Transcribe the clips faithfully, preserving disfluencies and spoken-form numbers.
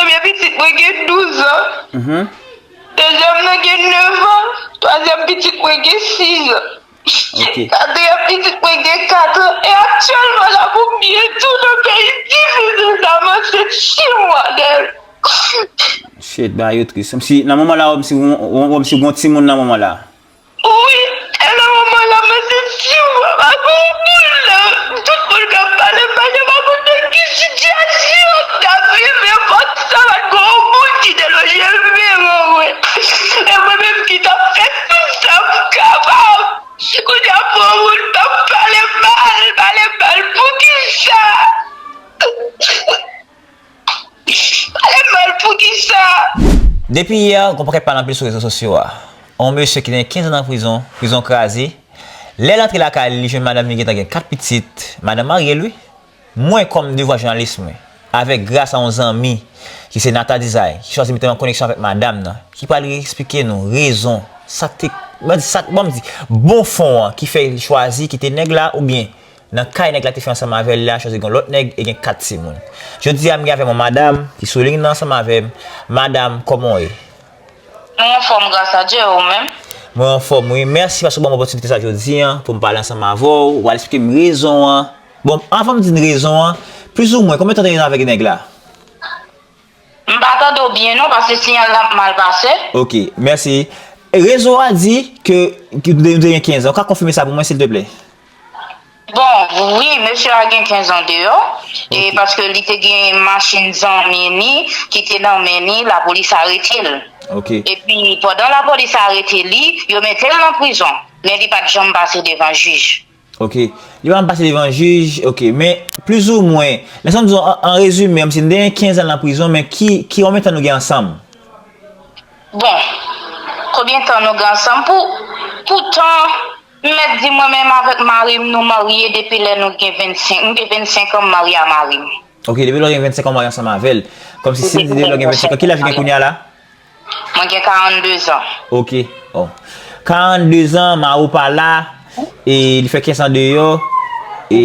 Premye pitit mwen gen douz an. Mhm. Dezyèm nan gen nèf an. Twazyèm pitit mwen gen sis an. Ok. Katriyèm pitit mwen gen kat an. E aktyèlman la, pou m byen tou nan peyi difisil sa, mwen se six mwa dèyè. Shit, bagay yo tris. Kòmsi nan moman la, kòmsi w, w, kòmsi w gon timoun nan moman la. Wi, e nan moman la, mwen se six mwa, pa gon moun nan. Tout moun k ap pale m, pa gen pa konn nan ki sitiyasyon m t ap viv, men fòk sa pa t gon moun ki te lonje men an mwen. E mwen menm ki t ap fè tout sa m kapab. Kounye a pou yon moun t ap pale m mal, pale m mal, poukisa? Pale m mal, poukisa? Depi yè, gon pakèt pale anpil sou rezo sosyo a. Yon mesye ki gen kenz an nan prizon, prizon kraze. Lè l antre lakay li, li jwenn madanm li gentan gen kat pitit. Madanm marye l, wi. Mwen, kòm devwa jounalis mwen, avèk gras a yon zanmi ki se Nata Dizay, ki chwazi mete m an koneksyon avèk madanm nan, ki pral eksplike nou rezon, sa k te, ban m di, sa, ban m di, bon fon an, ki fè l chwazi kite nèg la, oubyen nan kay nèg la te fè ansanm avè l la, chwazi gen lòt nèg e gen kat timoun. Jodi a, m gen avè m yon madanm ki sou liy nan ansanm avè m. Madanm, kòman w ye? Mwen anfòm, gras a Dye, e ou menm? Mwen anfòm, wi. Mèsi paske w ban m opòtinite sa jodi a pou m pale ansanm avè w. W al eksplike m rezon an. Bon, anvan m di n rezon an, plizoumwen, konbyen tan w te gen avèk nèg la? M pa tande w byen non, paske siyal la ap mal pase. Ok, mèsi. Rezo a di ke, ke nou te gen kenz an. Ou ka konfime sa pou mwen, silteplè? Bon, wi, mesye a gen kenz an deyò, e paske li te gen machin zanmi ni ki te nan men ni, lapolis arete l. Ok. Epi, pandan lapolis arete li, yo mete l nan prizon, men li pa t janm pase devan jij. Ok. Li pa janm pase devan jij, ok. Men, plizoumwen, lè sa m di w, an, an rezime, menm si n te gen kenz an nan prizon, men ki, ki konbyen tan nou gen ansanm? Bon, konbyen tan nou gen ansanm? Pou, pou tan, m mèt di mwen menm avèk mari m, nou marye depi lè nou gen vennsenk, m gen vennsenk an, m marye a mari m. Ok, depi lè w gen vennsenk an, w marye ansanm avè l. Kòmsi si n di depi lè w gen vennsenk an, ki laj ou gen kounye a la? Mwen gen karannde zan. Ok. Oh. Karannde zan, mari w pa la, e li fè kenz an deyò, e,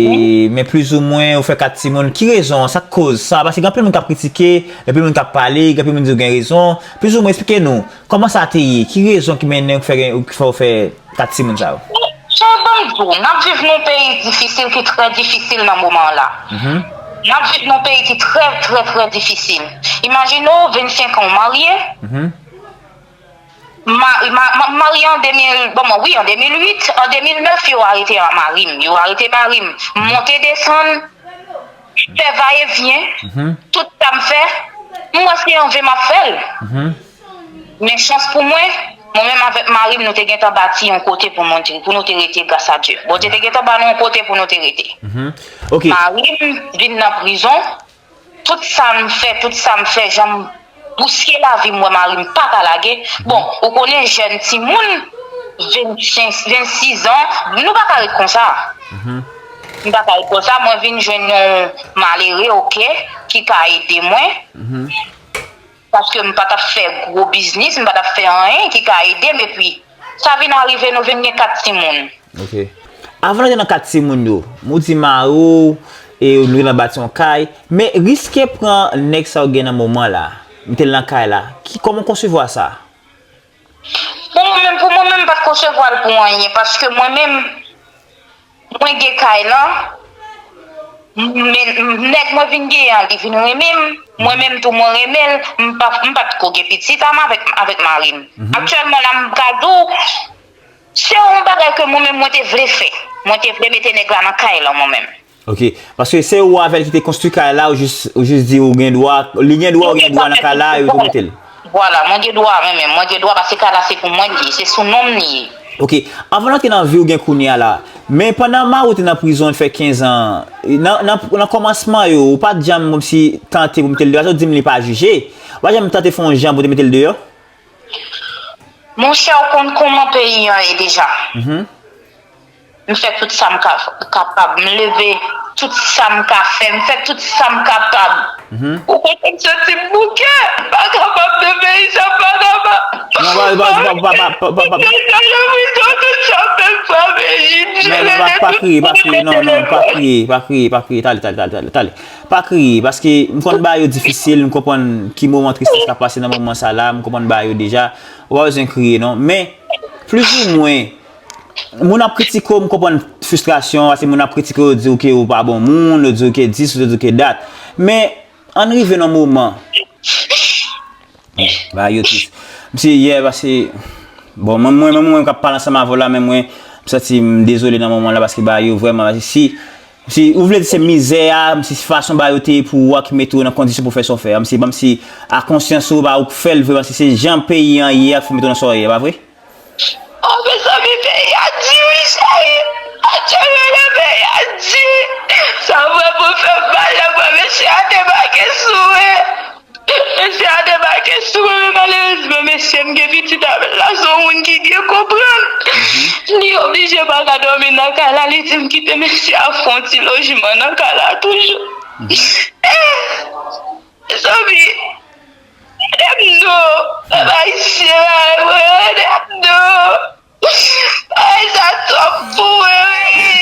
men plizoumwen, ou fè kat timoun. Ki rezon an? Sa k koz sa? Paske gen anpil moun k ap kritike, gen anpil moun k ap pale, gen anpil moun di w gen rezon. Plizoumwen, eksplike nou, kòman sa te ye? Ki rezon ki mennen w fè, ki fè w fè kat timoun sa yo? Jan ban m di w, n ap viv nan yon peyi difisil ki trè difisil nan moman la. Mhm. N ap viv nan yon peyi ki trè, trè, trè difisil. Imajine w, vennsenk an w marye. Mhm. Ma, ma, ma, marye an de mil, bon, mwen, wi, an de mil uit, an de mil nèf, yo arete mari m. Yo arete mari m. M monte desann, fè vayevyen, mhm, tout sa m fè, m wè se anven m ap fè l. Mhm. Men chans pou mwen, mwen menm avèk mari m, nou te gentan bati yon kote pou nou te, pou nou te rete, gras a Dye. Bondye te gentan ba nou yon kote pou nou te rete. Mhm. Ok. Mari m vin nan prizon, tout sa m fè, tout sa m fè, jan m bouske lavi m, m wè mari m pa ka lage. Bon, ou konnen jèn timoun, vennsenk, vennsis an, nou pa ka ret konsa. Mhm. M pa ka ret konsa, mwen vin jwenn yon malere, ok, ki ka ede mwen. Mhm. Paske m pa t ap fè gwo biznis, m pa t ap fè anyen ki ka ede m, epi sa vin arive, nou vin gen kat timoun. Ok. Avan nou te nan kat timoun yo, m ou di mari w, e nou te nan bati yon kay, men riske pran nèg sa yo gen nan moman la, mete l nan kay la, ki, kòman w konsevwa sa? Bon, mwen menm, pou mwen menm, m pa t konsevwa l pou anyen, paske mwen menm, mwen gen kay lan, men nèg mwen vin genyen an, li vin renmen m, mwen menm tou mwen renmen l, m pa, m pa t ko gen pitit a m avèk, avèk mari m. Mhm. Aktyèlman la, m ka di w, se yon bagay ke mwen menm mwen te vle fè. Mwen te vle mete nèg la nan kay lan mwen menm. Ok. Paske se ou avè l ki te konstwi kay la, ou jis, ou jis di ou gen dwa, li gen dwa, ou gen dwa nan kay la, e ou tou mete l. Vwala, mwen gen dwa mwen menm, mwen gen dwa paske kay la se pou mwen li ye, se sou non m li ye. Ok, anvan n antre nan vi w gen kounye a la, men pandan mari w te nan prizon, l fè kenz an, nan, nan, nan kòmansman yo, ou pa t janm kòmsi tante pou mete l deyò, paske w di m li pa jije, ou pa t janm tante fè yon jan pou te mete l deyò? Monchè, ou konn kòman peyi an ye deja. Mhm. M fè tout sa m ka, kapab. M leve tout sa m ka fè. M fè tout sa m kapab. Ou konprann, m santi m bouke. M pa kapab nan peyi sa, m pa kapab. Non, pa, pa, pa, pa, pa, pa, pa, pa. Tout sa m fè, m pa vle jwenn. Non, non, pa, pa kriye, pa kriye, non, non, pa kriye, pa kriye, pa kriye, tale, tale, tale, tale, tale. Pa kriye, paske m konn bagay yo difisil, m konprann ki moman tristès k ap pase nan moman sa la, m konprann bagay yo deja. Ou pa bezwen kriye, non. Men, plizoumwen, moun ap kritike w, m konprann fristrasyon, paske moun ap kritike w, yo di w ke ou pa bon moun, yo di w ke dis, yo di w ke dat. Men, ann rive nan moman. Bagay yo tris. M se yè, paske, bon, mwen, mwen, mwen, mwen k ap pale ansanm avè w la, men mwen, m santi m dezole nan moman la, paske bagay yo vrèman, paske si, si ou vle di se mizè a, m si fason bagay yo te ye pou ou a ki mete w nan kondisyon pou fè sa w fè a, m si, m si a konsyans ou, pa ou k fè l vre, paske se jan peyi an ye a k fè mete w nan sa w ye a, pa vre? Oh, mezanmi, peyi a di wi, cheri. Atyèlman, peyi a di. Sa vrèman fè m mal lè m wè mesye a debake sou mwen. Mesye a debake sou mwen, men malerezman, mesye m gen pitit avè l la, se yon moun ki byen konprann. Li oblije pa ka dòmi nan kay la, li di m kite mesye a fè yon ti lojman nan kay la toujou. Mezanmi, ede m non. Pèp ayisyen, bagay mwen, ede m non. Bagay sa twòp pou mwen, wi.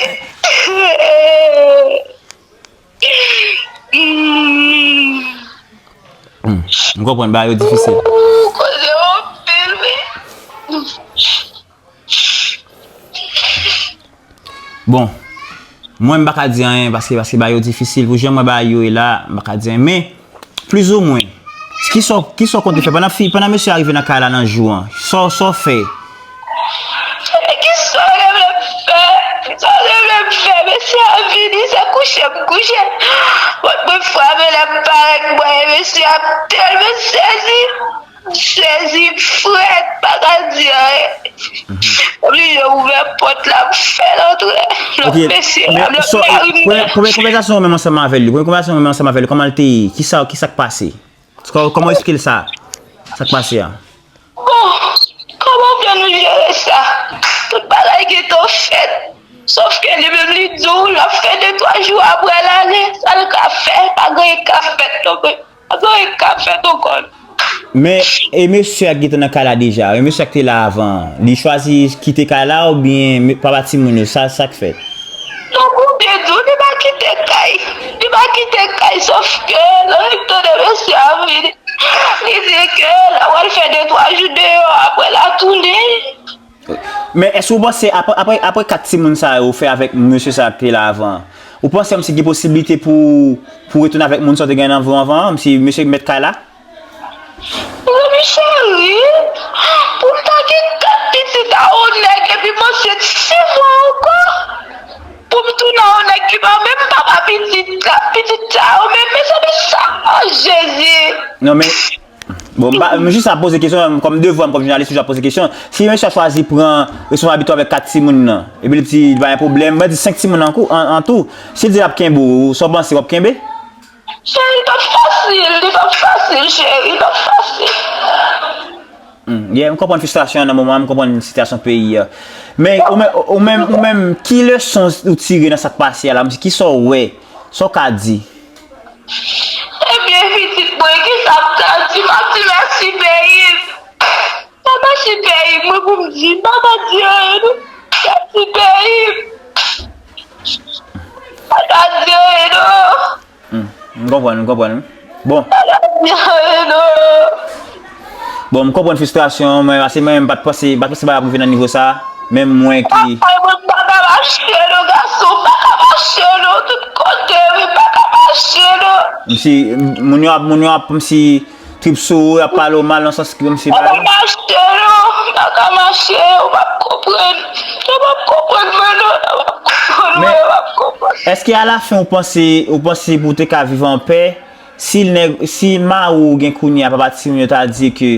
Hmm. M konprann bagay yo difisil. Ooh, koze anpil, wi. Bon, mwen m pa ka di anyen paske, paske bagay yo difisil. Pou jan mwen bagay yo ye la, m pa ka di anyen. Men, plizoumwen, kisa w, kisa w konte fè? Pandan fi, pandan mesye a rive nan kay la nan jou an, sa w, sa w fè? Kisa w te vle m fè? Kisa w te vle m fè? Mesye a vini, se kouche m kouche. Pòt mwen frape, lè m parèt, m wè mesye a tèlman sezi. M sezi, m frèt, m pa ka di anyen. M oblije ouvè pòt la, m fè l antre. Lòt mesye a, lòt mari m nan. Premye, premye konvèsasyon w menm ansanm avè l, premye konvèsasyon w menm ansanm avè l, kòman l te ye? Kisa, kisa k pase? Kò-, kòman w eksplike l sa? Sa k pase a? Bon, kòman w vle nou jere sa? Tout bagay gentan fèt. Sòf ke li menm li di w l ap fè de twa jou apre l ale. Sa l ka fè? Pa gen anyen k ka fèt non, men. Ankò, e k ap fèt ankò. Men, e mesye a ki te nan kay la deja, e mesye a ki te la avan an, li chwazi kite kay la oubyen me-, papa timoun yo, sa, sa k fèt? Non, pou byen di w, li pa kite kay. Li pa kite kay, sòf ke lè l tande mesye a vini, li di ke l ap al fè de twa jou deyò, apre l a tounen. Men èske w panse, apre, apre, apre kat timoun sa yo ou fè avèk mesye sa ki te la avan an, ou panse kòmsi gen posiblite pou, pou retounen avèk moun sa w te gen nan vi w anvan an, kòmsi mesye mèt kay la? Mezanmi cheri, pou m ta gen kat pitit a yon nèg epi m ansent sis mwa ankò, pou m tounen a yon nèg ki pa menm papa pitit la, pitit sa yo, men mezanmi sa, oh Jezi! Non, men Bon, m pa, m jis ap poze kesyon an, kòm devwa m, kòm jounalis, m toujou ap poze kesyon. Si mesye a chwazi pran responsablite avèk kat timoun nan, epi l di li pa gen pwoblèm, mwen di senk timoun an kou, an, an tou, si l di l ap kenbe w, sa w panse w ap kenbe? Cheri, li p ap fasil, li p ap fasil, cheri, li p ap fasil. Hmm, yeah, m konprann fristrasyon an nan moman an, m konprann sitiyasyon peyi a. Men, ou men, ou menm, ou menm, ki leson ou tire nan sa k pase a la? Kisa w wè? Sa w ka di? Ebyen, pitit mwen, kisa m ka di? M ap di mèsi peyi m. Sa mèsi peyi m, mwen pou m di, m pa ka di anyen non. Mèsi peyi m. M pa ka di anyen non. Hmm, m konprann, m konprann. Bon. M pa ka di anyen non. Bon, m konprann fristrasyon w, men, paske mwen menm, m pa t panse, m pa t panse bagay ap rive nan nivo sa a. Menm mwen ki Ay, mwen pa ka mache non, gason, m pa ka mache non, tout kote, wi, m pa ka mache non. Kòmsi, moun yo ap, moun yo ap, kòmsi, trip sou ou, y ap pale w mal nan sans kòmsi bagay. M pa ka mache non, m pa ka mache, ou p ap konprann. Ou p ap konprann mwen non, ou p ap konprann mwen, ou p ap konprann. Èske alafen ou panse, ou panse pou w te ka viv anpè, si nèg, si mari w gen kounye a, papa timoun yo ta di ke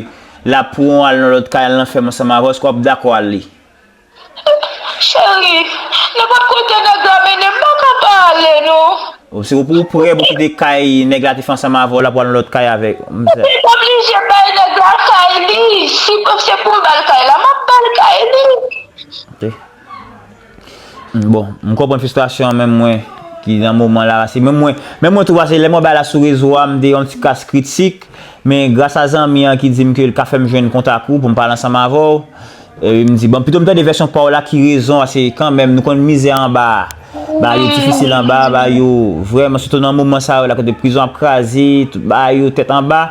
l ap pran w al nan lòt kay, al nan fèm ansanm avè w, èske w ap dakò ale? Cheri, nenpòt kote nèg la mennen m, m pa ka pa ale non. Ou se ou pou w prè pou kite kay nèg la te fè ansanm avè w la pou al nan lòt kay avèk. Li oblije bay nèg la kay li. Si se pou m ba l kay la, m ap ba l kay li. Ok. Bon, m konprann fristrasyon an menm mwen. ki nan moman la, se menm mwen, menm mwen tou, pase lè mwen bay la sou rezo a, m te yon ti kas kritik, men gras a zanmi an ki di m ke l ka fè m jwenn kontak ou pou m pale ansanm avè w, e m di, bon, pito m tande vèsyon pa w la, ki rezon, pase kanmenm, nou konn mizè anba a, bagay yo difisil anba a, bagay yo vrèman, sitou nan moman sa yo la, kote prizon ap kraze, tout bagay yo tèt anba,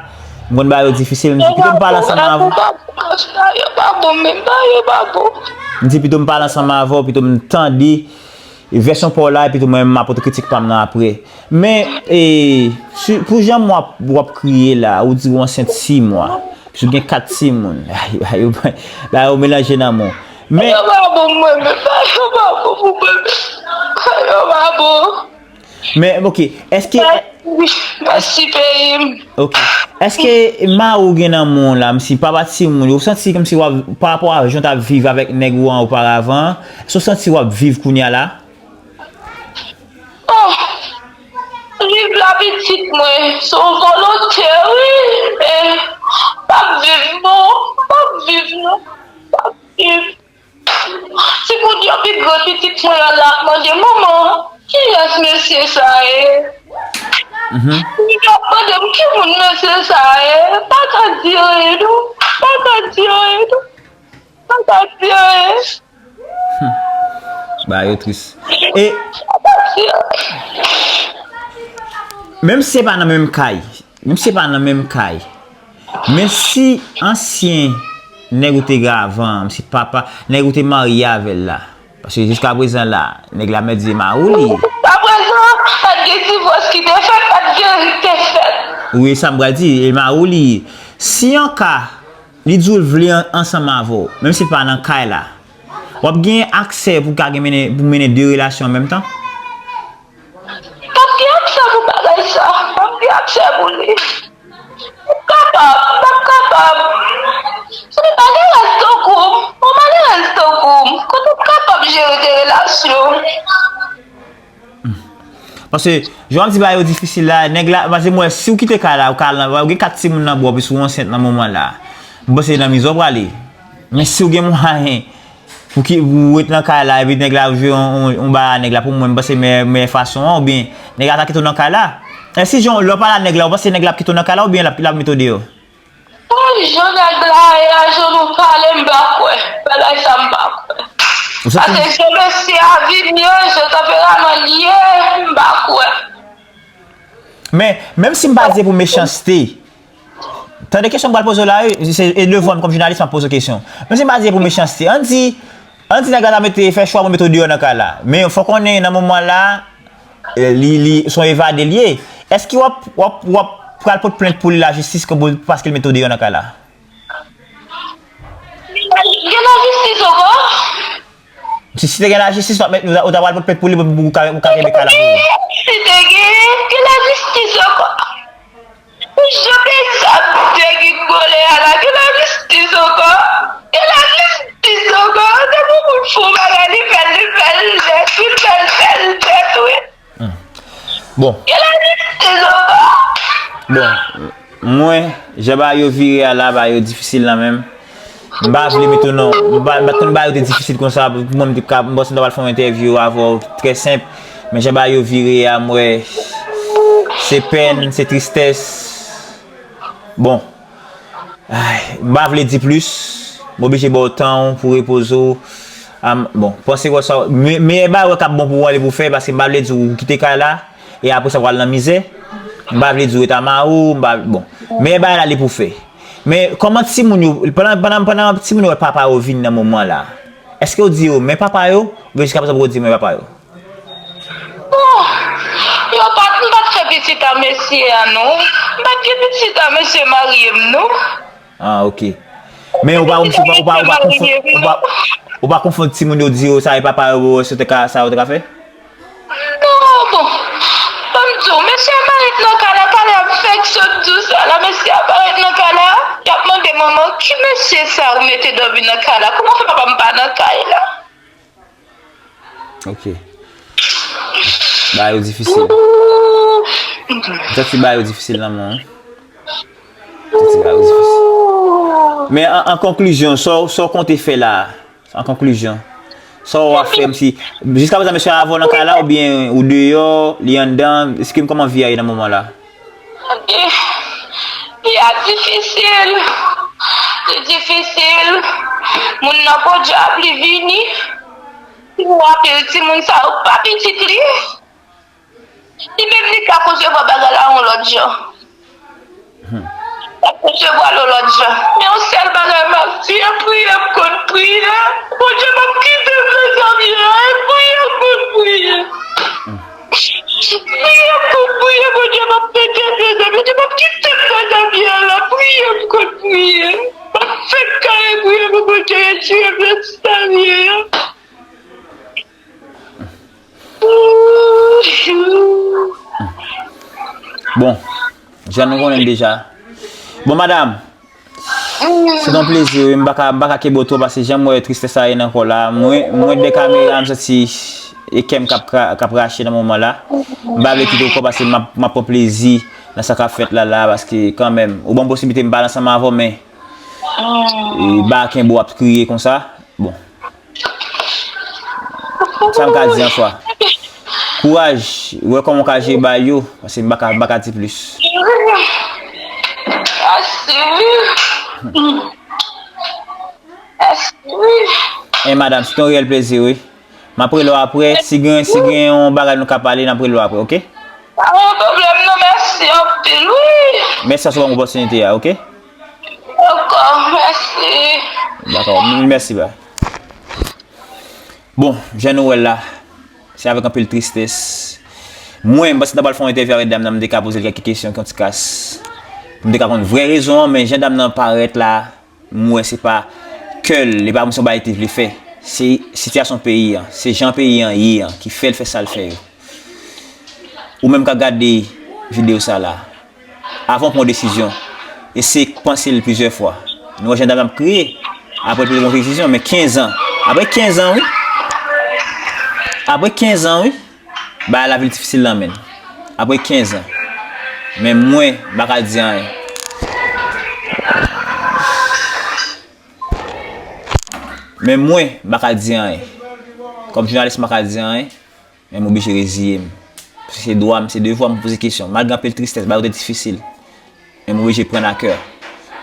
m konn bagay yo difisil, m di, pito m pale ansanm avè w. Yo pa bon, yo pa bon, men bagay yo pa bon. M di, pito m pale ansanm avè w, pito m tande vèsyon pa w la, epi tou mwen menm m ap pote kritik pa m nan apre. Men, e, si, pou jan w ap, w ap kriye la, ou di w ansent sis mwa, epi ou gen kat timoun, ay, ay, yo, bagay yo melanje nan men w. Men yo pa bon mwen menm, bagay yo pa bon pou mwen menm. Bagay yo pa bon. Men, ok, èske Mèsi, mèsi peyi m. Ok. Èske mari w gen nan men w la, m si papa timoun yo, ou santi kòmsi w ap, pa rapò a jan w t ap viv avèk nèg ou an oparavan, èske w santi w ap viv kounye a la? Oh, viv la pitit mwen, se yon volonte, wi. Men, m ap viv, non, m ap viv, non, m ap viv. Timoun yo pi gran, pitit mwen an la ap mande, manman, kiyès mesye sa ye? Mhm. Yo ap mande m, ki moun mesye sa ye? Pa ka di anyen, non. Pa ka di anyen, non. Pa ka di anyen. Bagay yo tris. E Pa ka di anyen. Menm si se pa nan menm kay, menm si se pa nan menm kay, men si ansyen nèg ou te gen avan, si papa, nèg ou te marye avè l la, paske jiska prezan la, nèg la mèt di e mari w li ye. Jiska prezan, pa t gen divòs ki te fèt, pa t gen ri ki te fèt. Wi, sa m pral di, e mari w li ye. Si an ka, li di w l vle an-, ansanm avè w, menm si l pa nan kay la, w ap gen aksè pou ka gen mennen, pou mennen de relasyon an menm tan? M p ap gen aksè pou bagay sa. M p ap gen aksè pou li. M p ap kapab, m p ap kapab. Se pa gen rès tankou m. Yon malerèz tankou m. Kote w kapab jere de relasyon? Paske, jan w ap di bagay yo difisil la, nèg la, paske m wè, si w kite kay la, ou ka al nan, ou gen kat timoun nan bra w, epi si w ansent nan moman la, m panse nan mizè w prale. Men si w gen mwayen, Pou ki, pou w ret nan kay la, epi nèg la ap jwe yon, yon, yon bagay a nèg la, pou mwen, m panse meyè, meyè fason an, oubyen nèg la ta kite w nan kay la. E si jan, lè w pale a nèg la, ou panse nèg la ap kite w nan kay la, oubyen l ap, l ap mete w deyò? Pou jan nèg la ye a, jan nou pale, m pa kwè. Bagay sa, m pa kwè. Ou santi Paske jan mesye a vin ye, jan tanperaman li ye, m pa kwè. Men, menm si m pa di se pou mechanste, tande kesyon m pral poze w la, wi, se, e devan m kòm jounalis, m ap poze w kesyon. Menm si m pa di se pou mechanste, ann di, ann di nèg la ta mete, fè chwa pou mete w deyò nan kay la. Men fò w konnen, nan moman la, e, li, li, se yon evade l ye. Èske w ap, w ap, w ap pral pote plent pou li lajistis, pou, paske l mete w deyò nan kay la? Gen lajistis ankò? Si, si te gen lajistis, w ap met, ou ta, ou ta pral pote plent pou li, pou, pou, ou ka, ou ka kenbe kay la pou ou. Si te gen, gen lajistis ankò. Pou jan peyi sa ap degringole a la, gen lajistis ankò. Gen lajistis ankò. Depi yon moun fè yon bagay, li fè l, li fè l nèt, wi, li fè l, fè l nèt, wi. Hmm. Bon. Gen lajistis ankò. Bon. Mwen, jan bagay yo vire a la, bagay yo difisil nan men m. M pa vle mete w nan, m pa, m pa t konn bagay yo te difisil konsa, pou mwen, m te ka, m panse m ta pral fè yon entèvyou avè w, trè senp. Men jan bagay yo vire a, m wè, se pèn, se tristès. Bon. Ay, m pa vle di plis. M oblije ba w tan w pou repoze w. Am, bon, panse wè sa, me-, meyè bagay wè k ap bon pou ou an li pou fè, paske m pa vle di w kite kay la, e apre sa w pral nan mizè. M pa vle di w ret a mari w, m pa, bon. Meyè bagay la li pou fè. Men kòman timoun yo, pandan, pandan, pandan timoun yo wè papa yo vin nan moman la, èske yo di yo men papa yo, oubyen jiska prezan poko di men papa yo? Bon, yo pa t, m pa t fè pitit a mesye a non. M pa t gen pitit a mesye marye m non. Ah, ok. Men ou pa, ou pa, ou pa, ou pa konfwon-, ou pa, ou pa konfwon timoun yo di yo sa e papa yo, sa yo te ka, sa yo te ka fè? Non, bon. Ban m di w, mesye a parèt nan kay la, talè a m fèk sot di w sa la, mesye a parèt nan kay la, y ap mande manman, ki mesye sa ou mete dòmi nan kay la? Kòman fè papa m pa nan kay la? Ok. Bagay yo difisil. M santi bagay yo difisil nan men w, wi. M santi bagay yo difisil. Men an, an konklizyon, sa w, sa w konte fè la a, an konklizyon, Sa w ap fè, m si, jiska prezan, mesye a avè w nan kay la, oubyen ou deyò, li anndan, eksplike m kòman vi a ye nan moman la. Li, li ap difisil, li difisil, moun nan podyab, li vini, li mou anpil, timoun sa yo pa pitit li. Li menm li ka konsevwa bagay la yon lòt jan. L ap konsevwa l yon lòt jan. Men yon sèl bagay m ap di, e priye m konn priye. Bondye p ap kite m nan sa m ye a, e priye m konn priye. Priye m konn priye, Bondye p ap kite m nan sa m ye a. Bondye p ap kite m nan sa m ye a la, priye m konn priye. M ap fèk kare priye pou Bondye retire m nan sa m ye a. Bon, jan nou konnen l deja. Bon, madam, se t on plezi, wi. M pa ka, m pa ka kenbe w twòp, paske jan m wè tristès sa ye nan kò w la, mwen, mwen de kamera, m santi e kè m k ap kra-, k ap rache nan moman la. M pa vle kite w ankò, paske m ap, m ap pran plezi nan sa k ap fèt la, la, paske kanmenm, ou ban m posiblite m pale ansanm avè w, men, e, pa kenbe w ap kriye konsa. Bon. Sa m ka di an swa. Kouraj, wè kòman w ka jere bagay yo, paske m pa ka, m pa ka di plis. Mèsi, wi. Mèsi, wi. E madam, se t on reyèl plezi, wi. M ap rele w apre. Si gen, si gen yon bagay nou ka pale, n ap rele w apre, oke? Pa gen pwoblèm, non, mèsi anpil, wi. Mèsi paske w ban m opòtinite a, oke? Dakò, mèsi. Dakò, m-, mèsi, bay. Bon, jan nou wè l la, se avèk anpil tristès. Mwen, m panse m ta pral fè yon entèvyou avèk dam nan, m te ka poze l kèk kesyon, kèk ti kas. Pou m te ka konn vrè rezon an, men jan dam nan parèt la, m wè se pa kè l, li pa kòmsi yon bagay li te vle fè. Se sitiyasyon peyi an, se jan peyi an ye an ki fè l fè sa l fè yo. Ou menm k ap gade videyo sa la, avan w pran yon desizyon, eseye panse l plizyè fwa. Nou wè jan dam nan ap kriye, apre l pran yon desizyon, men kenz an, apre kenz an, wi, apre kenz an, wi, bagay la vin difisil nan men l. Apre kenz an. Men mwen, m pa ka di anyen. Men mwen, m pa ka di anyen. Kòm jounalis, m pa ka di anyen. Men m oblije reziye m. Paske se dwa m, se devwa m pou poze kesyon. Malgre anpil tristès, bagay yo te difisil. Men m oblije pran a kè.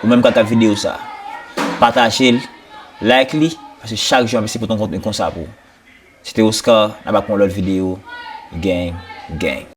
Ou menm k ap gad videyo sa, pataje l, like li, paske chak jou ap eseye pote yon kontni konsa pou ou. Se te Oscar, n ap ak yon lòt videyo. Gang, gang.